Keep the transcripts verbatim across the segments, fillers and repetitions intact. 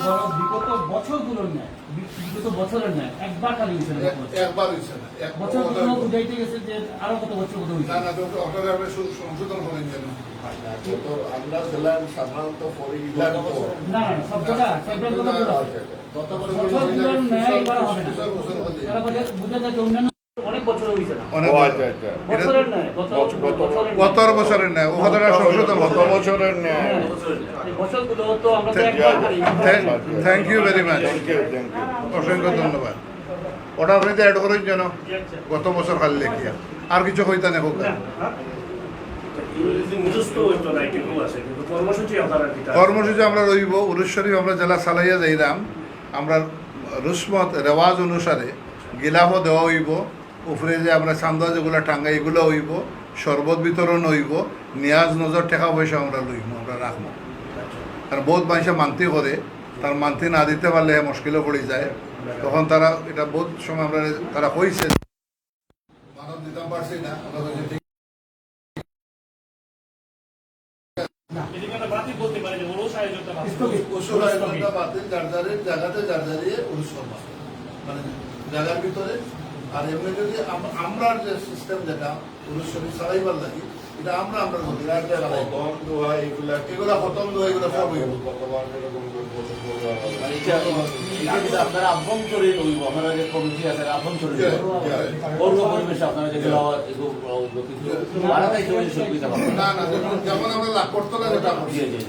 ধরো, বিগত বছরগুলোর ন্যায়, বি-, বিগত বছরের ন্যায় একবার খালি হয়েছে না। এক-, একবার হয়েছে না। এক বছর বছর কোনো বুঝাইতে গেছে যে আরো কত বছর কত হয়েছে। না, না, তো অটো ড্রাইভার সু-, সংশোধন করেন যেন। না, গত আমরা ছিলাম সাধারণত ফরিদপুর। না, না, সব জায়গা, সব জায়গা না, বলা না, যাবে। আচ্ছা, আচ্ছা। গত বছর বছরগুলোর ন্যায় এবার হবে না। বছর, বছর হবে। তারা বলে, বুঝা যায় যে অন্যান্য অনেক বছর হয়েছে না। অনেক ও, বছর। আচ্ছা, আচ্ছা। এটা বছরের ন্যায়, গত, বছর, গত বছরের গত ন্যায়। বছরের ন্যায়, ও কথাটা সংশোধন গত হতো। বছরের ন্যায়। হ্যাঁ, বছরের ন্যায়। এই বছরগুলো তো আমরা তো থ্যাংক, একবার খালি। Thank, thank you very much. Thank you, thank you. অসংখ্য ধন্যবাদ। ওটা আপনি তো অ্যাড করেন যেন গত বছর খালি লেখিয়া। আর কিছু কইতা নেই, হোক। না, হ্যাঁ। এই যে মুখস্থ হইতো না, এটুকু আছে, কিন্তু কর্মসূচি আপনারা কিতা আছে? কর্মসূচি আমরা রইব, উরুস শরীফ আমরা যেলা চালাইয়া যাইরাম, আমরা রুসমত রেওয়াজ অনুসারে গিলাফও দেওয়া হইব, উপরে যে আমরা চান্দা যেগুলা টাঙ্গাই, এগুলা হইব, শরবত বিতরণ হইব, নিয়াজ নজর টেকা পয়সা আমরা লইব, আমরা রাখবো। কারণ বহুত মানুষে মানতি করে, তার মানতি না দিতে পারলে হে মুশকিলে পড়ে যায়। তখন তারা, এটা বহুত সময় আমরা, তারা কইছে, মানব দিতাম পারছি না, আমরা কইছি, ঠিক না। এদিকে আমরা বাতিল বলতে পারি যে ওরস আয়োজনটা বাতিল। স্থগিত। ওরস আয়োজনটা বাতিল, যার যার জায়গাতে যার যার ইয়ে ওরস করবা। মানে জায়গার ভিতরে। আর এমনি যদি আম-, আমরা যে সিস্টেম যেটা ওরস শরীফ চালাইবার লাগি, এটা আমরা, আমরা বলি, এটা চালাই। খতম দোয়া এগুলা এগুলা খতম দোয়া, এগুলা সব হইব। ভগবান এরকম করে বসে বলবো আমরা। মানে এটা, এটা কিন্তু আপনারা আভ্যন্তরীণ হইব, আপনারা যে কমিটি আছে, আভ্যন্তরীণ হইব। জি, জি। অন্য পরিবেশে আপনারা যেগুলো, এগুলো, এগুলো কিন্তু বাড়াতে একটু সুবিধা পাবেন। না, না, যেমন, যেমন আমরা লাকড়তলা যেটা করছি, জি, জি।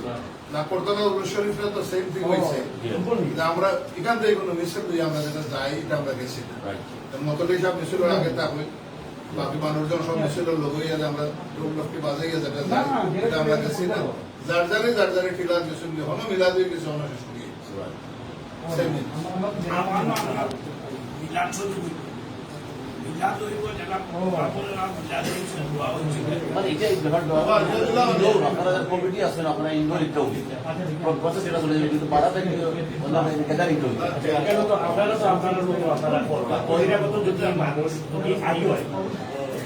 লাকড়তলা উরুস শরীফে তো সেম থিং হইছে। জি। যে আমরা এখান থেকে কোনো মিছিল দিয়ে আমরা যেটা যাই, এটা আমরা গেছি না। রাইট। মতলি সাহেব মিছিলের আগে থাকবে, বাকি মানুষজন সব মিছিলের লোক হইয়া যে আমরা ডোম লক্ষ্মী বাজাইয়া যেটা যাই, না, না, এটা আমরা গেছি না। যার যারে, যার যারে টিলা গেছে, হনো মিলাদ হয়ে গেছে, হনো শেষ করি। রাইট। Same thing. আমার, আমার, আমার, আমার, মিলাদ শুরু হইল। মিলাদ হইব, যেটা ও। তারপরে আর মিলাদ হইছে, দোয়া হইছে। মানে, এটা এই ব্যাপারটা বাবা, যদি না হয় ইনডোর, আপনারা যে কমিটি আছেন, আপনারা ইনডোর ইটটা উঠে। প্রসেস এটা চলে যাবে, কিন্তু বাড়াতে কিন্তু অন্য গ্যাদারিং হইবে। কেন তো আপনারা তো আপনারা মতো আপনারা করবা। বহিরাগত যদি মানুষ যদি আই হয়,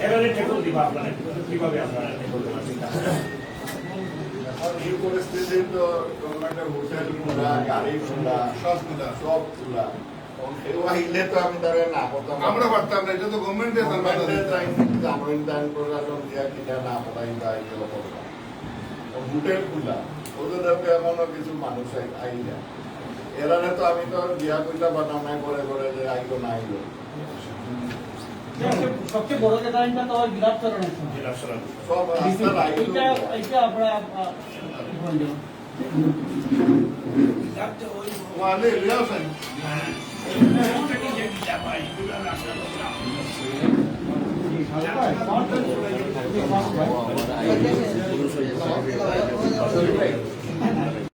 এরা ট্যাকল দিবা আপনারা, কিভাবে আপনারা ট্যাকল দিবা? এই পরিস্থিতি তো গভর্নমেন্টের হোটেল খোলা, গাড়ি খোলা, সব খোলা। সব খোলা। এখন কেউ আইলে তো আমি তারে না করতাম। আমরা পারতাম না, এটা তো গভর্নমেন্টে তার বাধা গভর্নমেন্টে দিতে। তাই জামিন দান প্রশাসন দিয়া কিনা না পাঠাই বা এই রকম। ও হোটেল খোলা, ওদের তো এখনো কিছু মানুষ আই-, আই না। এরারে তো আমি তো আর বিয়া কইতা পারতাম না, করে করে যে আইলো না আইলো। সবচেয়ে, সবচেয়ে বড় গ্যাদারিংটা তো হয় বিলাপ চরণের সময়। সব রাস্তার আইলো। এটা, এটা আপনারা, আ, কি বলেন যেন? ওয়ালে লিয়াও সাইন।